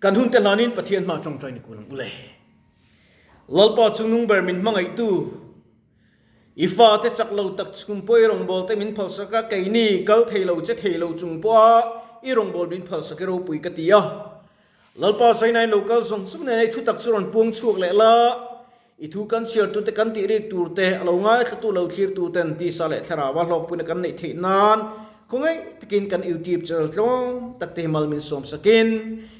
Kan hunte hlanin Pathian hma tawngtai ni kun ang ule. Lalpa chungnung ber min hmangaihtu, i fate chak lo tak chung pawh i rawngbawlte min phalsak a, keini kal thei lo che thei lo chung pawha i rawngbâwl min phalsak i ropui ka ti a. Lalpa Zainain lo kal zawng zawng nen hei thutak chu rawn puang chhuak leh la, I thu kan chhiartute kan tih rik tur te, a lo ngaithlatu lo thlirtu ten tisa leh thlarau a hlawkpuina kan neih theih nan khawngaih takin kan YouTube channel tlawm tak te hi mal min sawm sakin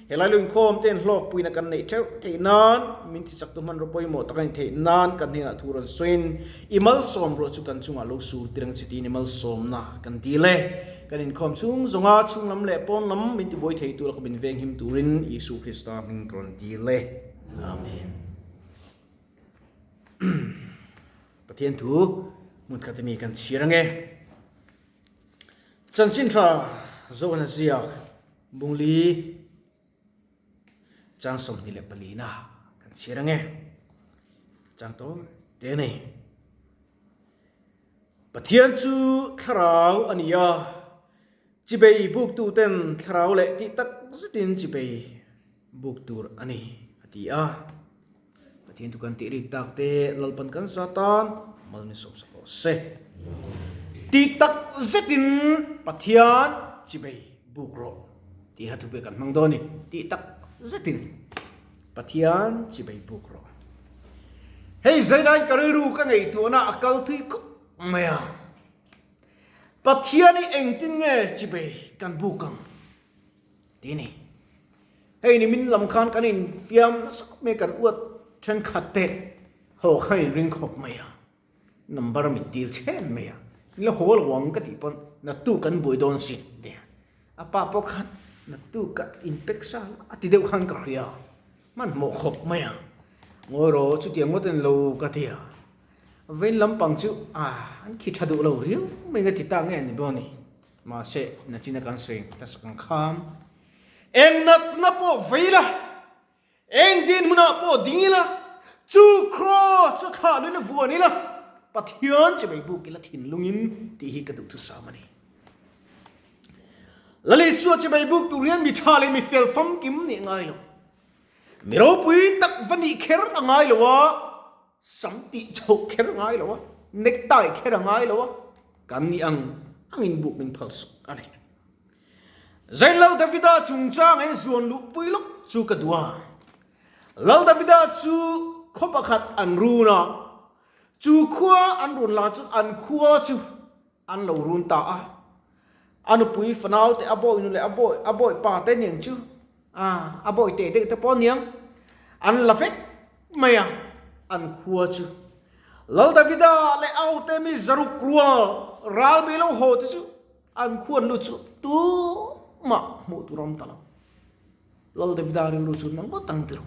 helai lo inkhawm ten hlawkpuina kan neih theuh theih nan min tichaktu hmanraw pawimawh tak a ni theih nan kan hnenah thu rawn sawiin i malsawm ruah chu kan chungah lo sur tirang chi tiin i malsawmna kan dil e. Kan inkhawm chhung zawnga chhunglam leh pawnlam min tibuai thei tur a ka min venghim turin Isua Krista hming ka rawn dil e. Amen. Pathian thu hmun khat ami kan chhir ange. Chanchin tha Zohana ziak Bungli chang 24 na kan chhir ange. Chang to te nei. Pathian chu thlarau a ni a, chibei buktu ten thlarau leh tih tak zetin chibei buk tur a ni, a ti a. Pathian thu kan tih rik tak te Lalpan kan za tan mal min sawmsak rawh se. Tih tak zetin Pathian chibei buk rawh tih kha thupe kan hmang dawn a ni. Tih tak zetin Pathian chibei buk rawh. Hei zainain ka rilru ka ngaihtuahna a kal thui khawp mai a. Pathian hi engtin nge chibei kan buk ang? Ti ni. Hei ni min lam khan kan infiam nasa khawp mai kan uat thenkhat te ho khan inring khawp mai a. Number min dil chhen mai a. Min la haw lo ang ka tih pawn naktuk kan buai dawn sin ti a. A pa pawh khan naktuk ka inpek sa la a ti deuh khan ka hria. Hmanhmawh khawp mai a. Ngawi rawh chutiang ngawt a ni lo ka ti a. Vawiin lampang chu a an khi tha duh lo riau mai ka ti ta nge ni dawn ni. Mahse nachina kan sawi hnasak ang kham. Eng natna pawh vei la, eng dinhmunah pawh ding ila, chu kraws chu thlah luin a vuan ila, Pathian chi mai buk ila thinlungin tih hi ka duhthusam a ni. Lal Isua chi mai buk tur hian mi tha leh mi fel famkim nih ngai lo. Mi ropui tak va nih kher a ngai lo a, sam tih chhoh kher a ngai lo a, necktie kher a ngai lo a, kan nih ang angin buk min phalsak a ni. Zainlal Davida chungchang in zuan luhpui lawk chu ka duh a. Lal Davida chu khaw pakhat an run a, chu khua an run lah chu an khua chu an lo run ta a. A nupui fanau te a bawi nu leh a bawi a bawi pa te niang chu a a bawi te deuh te pawh niang an la vek mai a an khua chu. Lal Davida leh a hote mi zaruk rual ral mai lo haw te chu An khuan lu chu tumah hmuh tur a awm ta lo. Lal Davida rilru chu nang ngawt ang tiro.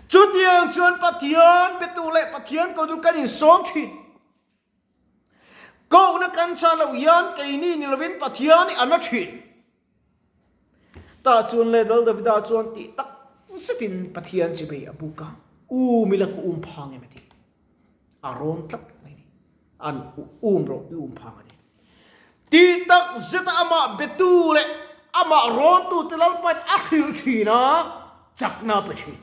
Chutiang chuan Pathian betu leh Pathian ko chu kan insawm thin. Kohna kan chhan loh hian keini ni lovin Pathian hi a na thin. Tah chuan le Lal Davida chuan tih tak zetin Pathian chibei a buk a, Um ila ka um phang em a ti. A rawn tlat mai ni. An um rawh i um phang a ni. Tih tak zeta amah betu leh amah rawntute Lalpain a hrilh thin a, chakna a pe thin.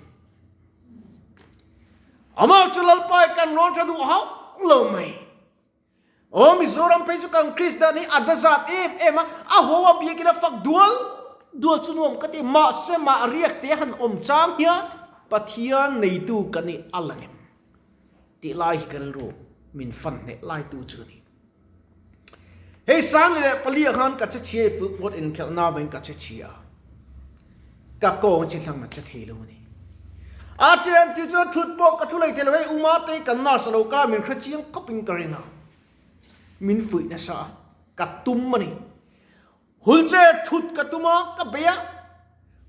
Amah chu Lalpain kan rawn tha duh hauh lo mai. Aw Mizoram phei chu kan Kristian hi a dazat em em a, a haw a biakin a fak dual dual chu nuam ka ti, mahse mah riak te han awm chang hian Pathian neitu kan nih a la ngem tih lai hi ka rilru min fan hneh lai tu chu a ni. Hei Sangli leh Palia khan ka che chhia i football inkhelh na vangin ka che chhia a, ka kawng chi hlang a che thei lo a ni. A ṭian tih chuan ṭhut pawh ka ṭhu lei thei lo, hei Uma te kan nurse a lo kal a, min hre chiang khawp in ka ring a, min fuih nasa a, ka tum a ni. Hulche ṭhut ka tum a, ka bei a,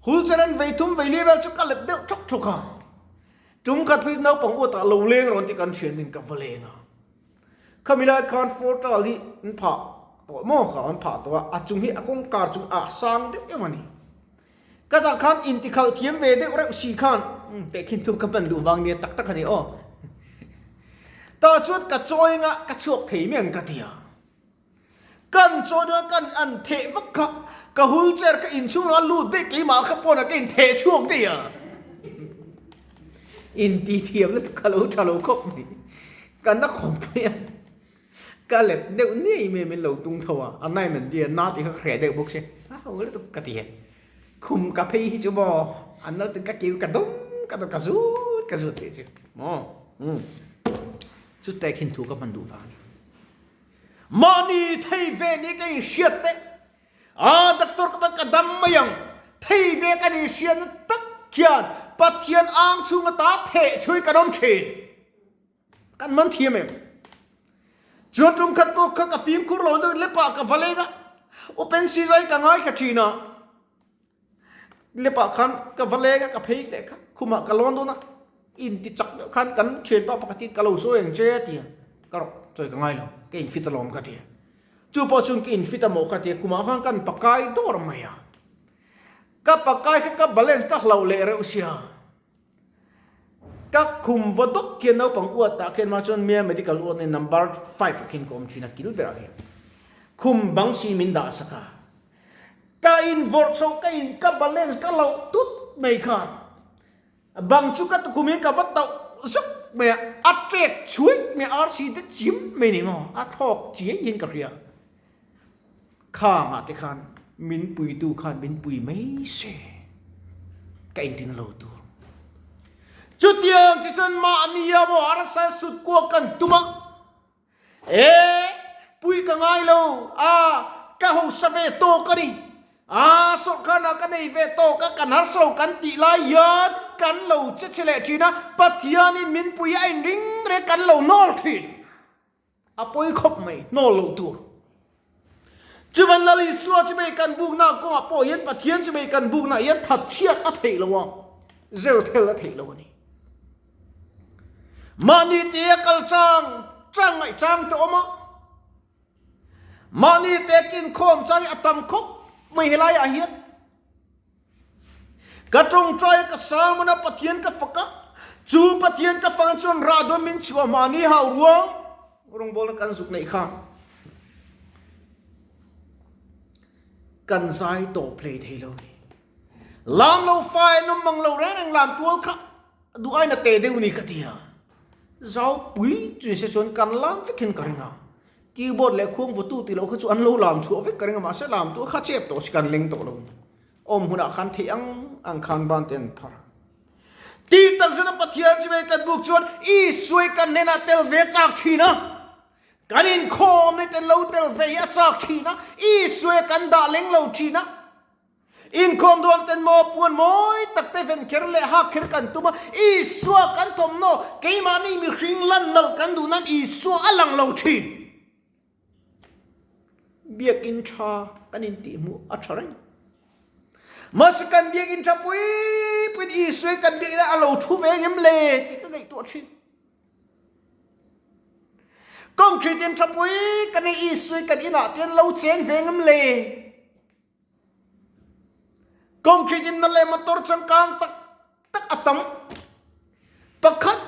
hulche ran vei thum vei li vel chu ka let deuh ṭhawk ṭhawk a, ṭum khat phei chu naupang uatah lo leng rawn tih kan ṭhian in ka va leng a. Khami lai khan Fortal hi an phah tawh maw kha an phah tawh a, a chung hi a kawngkar chung a sang deuh deuh a ni. Ka tah khan intikhalh thiam ve deuh reuh si khan tehkhin thu ka hman duh vang nia tak tak a ni aw. Tah chuan ka chawi anga ka chhuak thei mai ang ka ti a. Kan chaw dawn kan an theh vak kha, ka wheelchair ka inchhung lamah lut daih keimah kha pawnah ka intheh chhuak daih a. Inti thiam lutuk kha lo tha lo khawp mai. Ka na khawp mai a, ka let deuh ngei mai min lo tung tho a, a nai man tia na tih kha ka hreh deuh bawk si, a ho lutuk ka ti a. Khum ka phei hi chu maw an lo ka keu ka dawm ka dawm ka zut ka zut tih chu maw umm chute khin thu ka hman duh vang a ni. Mahni thei ve ni ka inhriat te a doctor ka ka dam mai ang thei ve kan inhriatna tak khian Pathian ang chhung ata theh chhui kan awm thin. Kan man thiam em? Chuan tum khat pawh kha ka fimkhur lo deuh lepah ka va leng a, open si zai ka ngaithla thin a, lepah khan ka va leng a, ka phei leh kha khumah ka lawn dawn a, in ti chak deuh khan kan thianpa pakhat hi ka lo sawi ang che a ti a, ka rawh chawi ka ngai lo, ka infit alawm ka ti a, chu pawh chuan ka infit a maw ka ti a, kumah khan kan pakai dawr mai a, ka pakai kha ka balance ka hlauh leh reuh sia. Ka khum va dawt khian naupang uat ah khian mah chuan Mia Medical uat nen number five ah khian ka awm thin a kil berah khian khum bang si min dah sak a, ka in vawrh chhoh ka in ka balance ka loh tut mai khan bang chu ka tukhum in ka va tauh zuk mai a, a trek chhuih mai a RC te chim mai ni maw a thlawk chiai hian ka hria khangah te khan min puitu khan min pui mai se ka intin lo tur. Chutiang chi chuan mahnia maw arsa sut kuak kan tum a, e pui ka ngai lo a ka hausa ve tawk a ni, a sawrhkhana ka nei ve tawk a kan harsa lo kan tih lai hian kan lo che chhe leh thin a, Pathianin min pui a inring reng kan lo hnawl thin. A pawi khawp mai, hnawl loh tur. Chuvan Lal Isua chu mei kan bukna kawngah pawh hian Pathian chu mei kan bukna hian thatchhiat a theih lo a, zel thel a theih lo a ni. Mahni te a kal chang chang ngaih chang te awm a, mahni te kin khawm chang hi a tam khawp mai helaiah hian. Ka tawngtai a ka sermon a Pathian ka fak a, chu Pathian ka fak chuan rah dawn min chhuah mahni hau ruang rawngbawlna kan zuk neih kha kan zai tawp hlei thei lo ni. Lam lo fai an awm mang lo reng reng lam tual kha duh aina te deuh ni ka ti a. Zau pui chu nise chuan kan lam vek hian ka ring a. Keyboard leh khuang vawtu tih loh kha chu an lo lam chhuah vek ka ring a, mahse lam tu kha chep tawh si kan leng tawh lo ni. Awm hunah khan theih ang ang khan ban te an phar a. Tih tak zeta Pathian chu vei kan buk chuan Isuai kan hnenah tel ve chak thin a, kan inkhawm ni ten lo tel ve hi a chak thin a, Isuai kan dah leng lo thin a. Inkhawm dawn ten maw puan mawi tak te ven kher leh hak kher kan tum a, Isua kan thawmhnaw keimahni mihring lan nalh kan duh nan Isua a lang lo thin. Biakinn tha kan intihhmuh a tha reng. Mahse kan biakinn tha pui puiin Isua kan biakinn ah a lo thu ve ngem le tih ka ngaihtuah thin. Concrete in tha pui kan nei Isua kan inah te an lo cheng ve ngem le. Concrete in na leh motor changkang tak tak a tam. Pakhat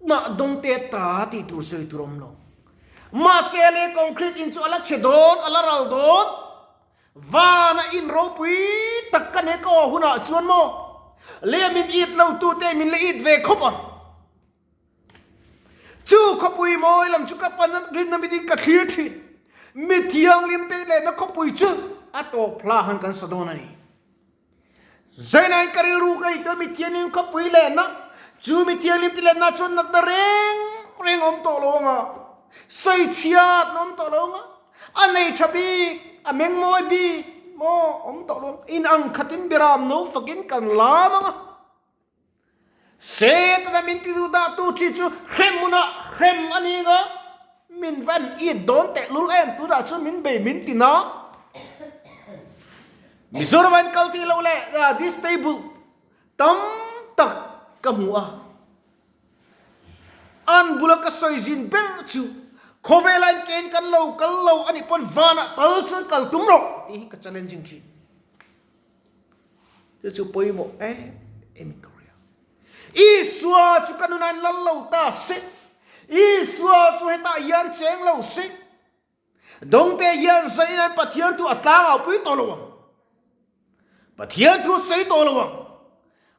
mah dawngte ta tih tur sawi tur awm lo. Mahse le concrete in chu a la chhe dawn, a la ral dawn. Vana in ropui tak ka nei ka aw hunah chuan maw le min it lo tute min la it ve khawp ang. Chu khawpui mawi lam chu ka pan rinna mitin ka thlir thin. Mi thianghlim te lehna khawpui chu a tawp hla han kan sa dawn a ni. Zainain ka rilru ka ito mi thianghlim khawpui lehna, chu mi thianghlim te lehna chuan natna reng reng awm tawh lo anga, sawichhiat na awm tawh lo anga, a nei tha bik, a meng mawi bik maw awm tawh lo anga, in ang khatin biram no fakin kan lam anga. Setana min ti duh dah tu thi chu hrem hmunah hrem a ni nga, min van it dawn teh lul em tunah chuan min bei min ti na. Mizoram ah in kal tih loh leh distable tam tak ka hmu a, an bula ka sawi zin ber chu khawvela in kein kan lo kal lo a nih pawn vanah tal chuan kal tum rawh tih hi ka challenging thin. Chu chu pawimawh em em in ka hria. Isua chu ka nunain lal lo ta se, Isua chu hetah hian cheng lo se, Dawngte hian zanin an Pathian thu a tlangaupui tawh lo ang. Pathian thu sawi tawh lo ang.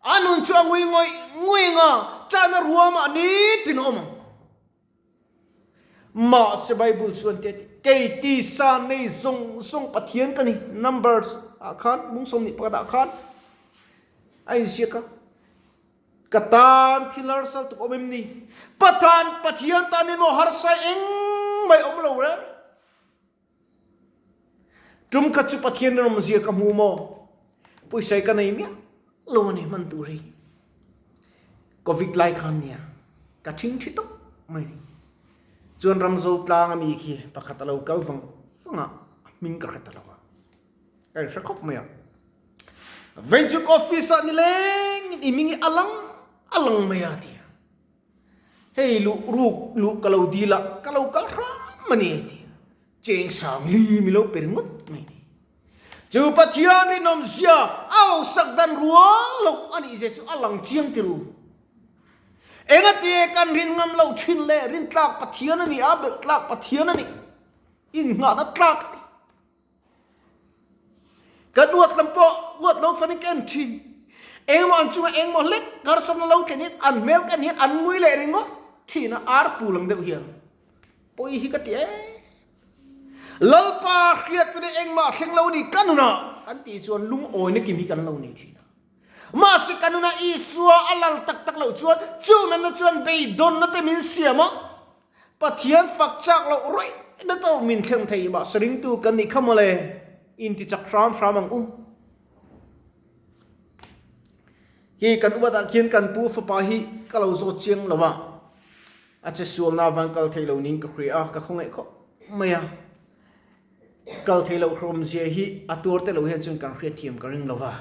A nun chu a ngui ngawih ngawih ang a, ṭahna ruamah nitin a awm ang. Mahse Bible chuan te a ti, Kei tisa nei zawng zawng Pathian ka ni, Numbers ah khan, bung 21 ah khan a inziak a. Ka tan thil harsa tuk awm em ni? Pathan, Pathian tan in maw harsa engmah awm lo reng. Tum khat chu Pathian rinawmzia ka hmu maw? Pawisa ka nei miah lo a ni hman tur hi. Covid lai khan nia ka thing thi tawp mai ni. Chuan Ramzo tlang a mi khi pakhat a lo kal vang vang a, a hming ka hre ta lo a. Ka inhre khawp mai a. Venchuk office ah nileng in i hming hi a lang a lang mai a ti a. Hei luh ruk luh ka lo dil a, ka lo kal hram a ni a ti a. Cheng sang li mi lo pe ringawt mai ni. Chu Pathian rinawmzia a hausak dan rual loh a nih zia chu a lang chiang ti ru. Engati kan rin ngam loh thin le, rintlak Pathian a ni a, belhtlak Pathian a ni, innghahna tlak a ni. Kan uat lam pawh uat lo fanin ka en thin. Engmaw an chunga engmaw hlek harsatna lo thlen hian an hmel ka en hian an ngui leh ringawt thin a, ar pu lang deuh hian. Pawi hi ka ti em. Lalpa hriat tute engmah thleng lo ni ka nunah kan tih chuan lungawina kim hi kan lo nei thin a. Mahse ka nunah Isua a lal tak tak loh chuan chu natna chuan beidawnna te min siam a, Pathian fak chak loh raih na tawk min thleng thei mahse ringtu kan nih kha mawle, inti chak hram hram ang u. Hi kan upat ah khian kan pu fapa hi ka lo zawt chiang lo a, a che sualna van kal thei lo niin ka hria a, ka khawngaih khawp mai a. Kal thei loh hrawmzia hi a tuar te lo hian chuan kan hriatthiam ka ring lo va.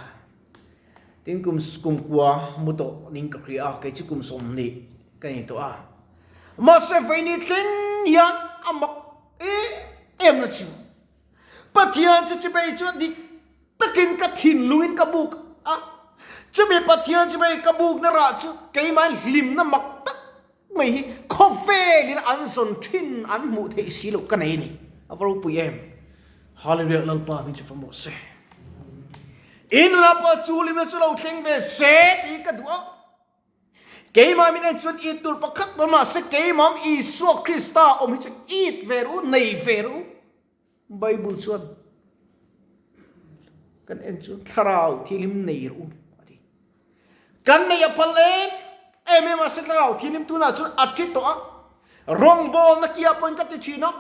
Tin kum kum kua mu tawh ning ka hria a, kei chu kum 20 ka nei tawh a. Mahse veini thleng hian a mak em em na chu Pathian chu chibei chuan dik takin ka thinlungin ka buk a, chumi Pathian chibei ka bukna rah chu keimahin hlimna mak tak mai hi khawvelin an zawn thin an hmuh theih si loh ka nei a ni. A va ropui em! Hallelujah Lalpa min chu fa mawh se. I nunah pawh chu limna chu lo thleng ve se tih ka duh a. Keimah min en chuan it tur pakhat pawh mahse keimah Isua Krista awm hi chu it ve ru, nei ve ru. Bible chuan kan en chu thlarau thianghlim nei ru a ti. Kan nei a phal em em em a se thlarau thianghlim tunah chuan a thi tawh a. Rawngbawlna kia pawhin ka ti thin a.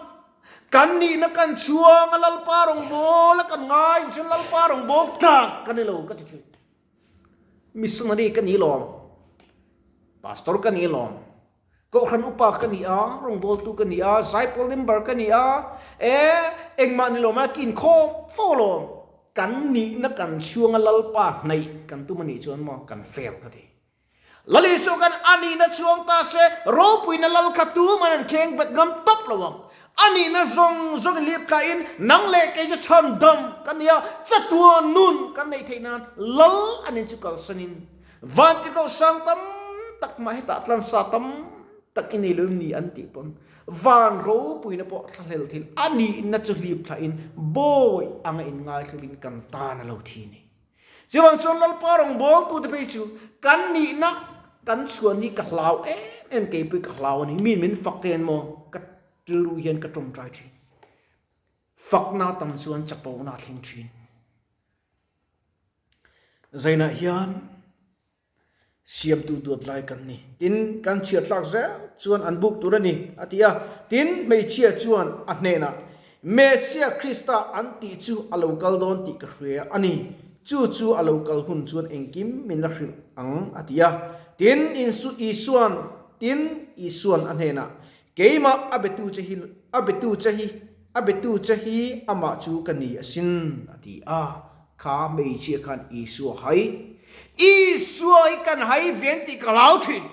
Kan nihna kan chhuang a Lalpa rawngbawla kan ngai chuan Lalpa rawngbawm tlak ka ni lo ka ti thin. Missionary ka ni lawm. Pastor ka ni lawm. Kohhran upa ka ni a, rawngbawltu ka ni a, zaipawl member ka ni a, e, engmah ni lo mai a, ka inkhawm fo alawm. Kan nihna kan chhuanga Lalpa hnaih kan tum a nih chuan maw kan fail ka ti. Lal Isua khan a nihna chhuang ta se, ropuina lal kha tuman an kheng bet ngam tawp lo ang. A nihna zawng zawng in lip thlain nang leh kei chu chhandam kan ni a, chatuan nun kan neih theih nan Lal a nin chu kalsanin Vantirhkoh sang tam tak mah hetah tlansa tam tak i nei lo em ni an tih pawn van ropuina pawh thlahlel thil a nihna chu hlip thlain bawi anga inngaithlawin kan tan a lo thi a ni. Chuvang chuan Lalpa rawngbawltute phei chu kan nihna kan chhuan hi ka hlau em em keipui ka hlau a ni. Mi min fak te hian maw ka rilru hian ka tawngtai thin. Fakna tam chuan chapona a thleng thin. Zainah hian siamtu duat lai kan ni. Tin, kan chhiar thlak zel chuan an buk tur a ni, a ti a. Tin, hmeichhia chuan a hnenah, Messia Krista an tih chu a lo kal dawn tih ka hria a ni. Chu chu a lo kal hun chuan engkim min la hrilh ang, a ti a. Tin, Isuan, tin, Isuan a hnenah, Keimah a betu che hi, a betu che hi, a betu che hi amah chu ka ni asin, a ti a. Kha hmeichhia khan Isua hai, Isua hi kan hai veng tih ka hlau thin.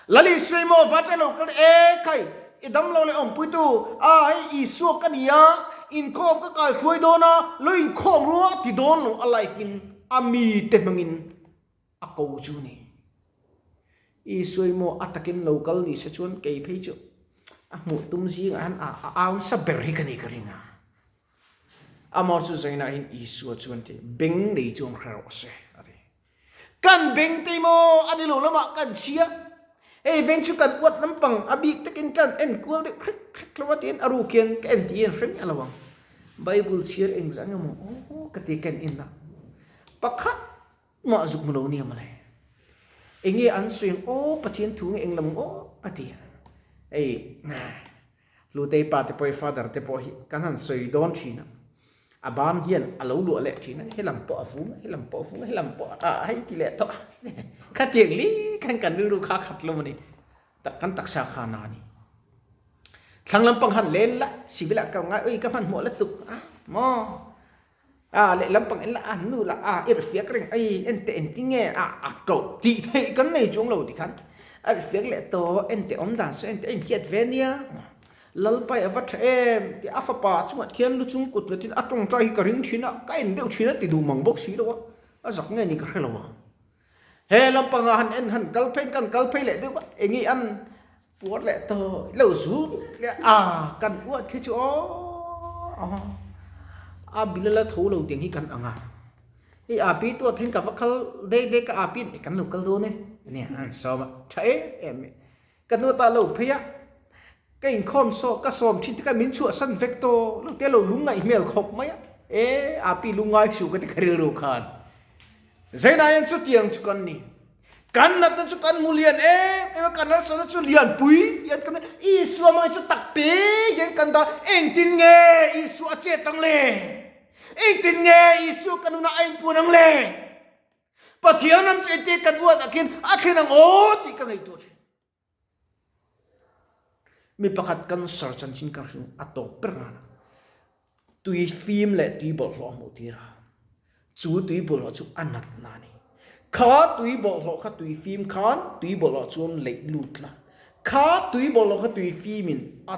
Lal Isua hi maw vat elo kal e khai, i damlo leh awmpuitu, a hei Isua ka ni a, inkhawm ka kai hruai dawn a, lo inkhawm rua ti dawn lo a life in a mite hmangin a ko chu ni. Isua hi maw a takin lo kal ni se chuan kei phei chu. A hmuh tum zingah hian a a au nasa ber hi ka ni ka ring a. Amah chu zainah hian Isua chuan ti, Beng nei chuan hre rawh se, a ti. Kan beng te maw a ni lo lamah kan chhia. Hei veng chu kan uat lampang a bik takin kan en kual deuh hrek hrek lo a tiin a ruk hian ka en tih hian hre miah lo ang. Bible chhiar engzah nge maw aw ka ti ka en in a. Pakhat mah zuk hmu lo nia mawle. Enge an sawi ang aw Pathian thu nge englam ang aw ka ti a. Hei Hlutei pa te pawh hi father te pawh hi kan han sawi dawn thin a, a ban hian a lo luah leh thin a, helam pawh a vung a, helam pawh a vung a, helam pawh a hei ti leh tawh a, khatiang li khan kan rilru kha a khat lo a ni, kan taksa kha a na a ni. Thlang lampang han len la, civil ah ka ngai ui ka hmanhmawh lutuk a maw. A lehlam pang en la a nu la a i rifiak reng ai en teh engtin nge a a koh tih theih kan nei chuang lo tikhan a rifiak leh tawh en teh awm dan saw en teh a inhriat ve nia Lalpai a va tha em tih a fapa chungah khian lu chung kut ngawtin a tawngtai hi ka ring thin a ka en deuh thin a ti duh mang bawk si lo a a zak nge ni ka hre lo ang he lampangah han en han kal phei kan kal phei leh deuh a eng nge an Puar leh tawh lo zut leh a kan uat khi chu aw a bila la tho lo tiang hi kan ang a hei a pi tuah then ka va kal dei dei ka a pi in kan lo kal dawn e ania an sawm a tha em em mai ka nu ta lo phei a ka inkhawm saw ka sawm thin te kha min chhuahsan vek tawh lo te lo lungngaih hmel khawp mai a e a pi lungngai suh ka ti ka rilru khan Zainah hian chutiang chu kan ni. Kan natna chu kan hmu lian em em a, kan harsatna chu lianpui hian kan Isua hmangin chu takte hian kan dah. Engtin nge Isua a chet ang le? Engtin nge Isua kan nunah a inpuan ang le? Pathian ram chu engtin kan uat ah khian a thlen ang aw tih ka ngaihtuah thin. Mi pakhat cancer chanchin ka hriat a tawp ber nana tui fim leh tui bawlhhlawh a hmuh tir a, chu tui bawlhhlawh chu a natna a ni. Kha tui bawlhhlawh kha tui fim khan tui bawlhhlawh chuan leih lut la, kha tui bawlhhlawh kha tui fimin a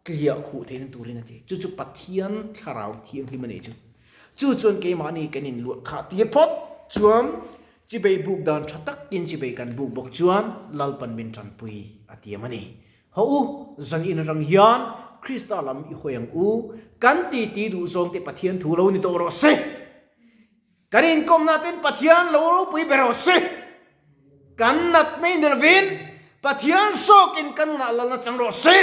tliah khuh theihna turin a ti. Chu chu Pathian thlarau thianghlim a nih chu. Chu chuan keimahni kan inluah khah tir phawt chuan Chibei buk dan tha takin chibei kan buk bawk chuan Lalpan min tanpui a tiam a ni. Haw u, zan in atang hian Krista lam i hawi ang u, kan titi duh zawng te Pathian thu lo ni tawh rawh se. Kan inkawmna ten Pathian lo ropui ber rawh se. Kan natna in lovin Pathian zawkin kan nunah lalna chang rawh se.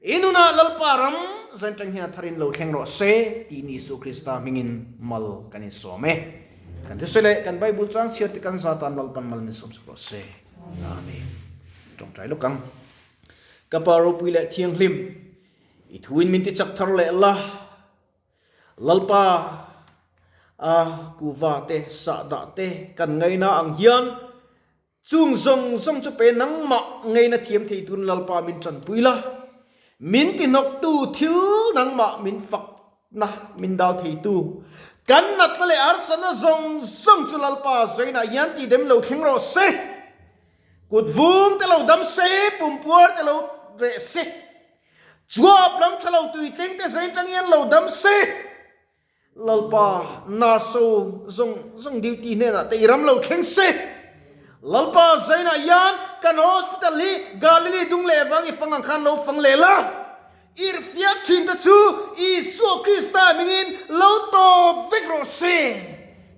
I nunah Lalpa ram zan tang hian a tharin lo thleng rawh se tiin Isu Krista hmingin mal kan insawm e. Kan thusawi leh kan Bible chang chhiar te kan za tan Lalpan mal min sawm sak rawh se. Amen. Tawngtai lawk ang. Ka Pa ropui leh thianghlim, i thuin min ti chak thar leh la. Lalpa a kuva te, sahdah te kan ngaina ang hian Chung zawng zawng chu pe nangmah ngeina thiam thei tun Lalpa min tanpui la, min tihnawktu thil nangmah min fakna min dal theitu kan natna leh harsatna zawng zawng chu Lalpa zainah hian tidem lo thleng rawh se. Kut vum te lo dam se, pumpuar te lo reh se, chuap lam tha lo tuitling te zain tang hian lo dam se. Lalpa, Naso zawng zawng duty hnenah te i ram lo thleng se. Lalpa, Zainah hian kan hospital hi Galilee dung leh vang i fang ang khan lo fang leh la. Irhfiak thin te chu Isua Krista hmingin lo tawp vek rawh se.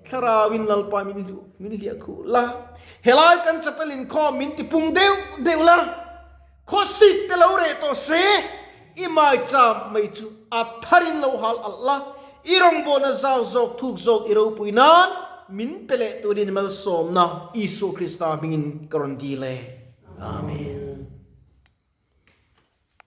Thlarauin Lalpa min hluh min hliah khuh la. Helai kan chapel inkhawm min tipung deuh deuh la. Khawsik te lo reh tawh se, i maicham mai chu a tharin lo hal alh la, i rawngbawlna zau zawk thuk zawk i ropui nan min pe leh turin malsawmna Isua Krista hmingin ka rawn dil e. Amen.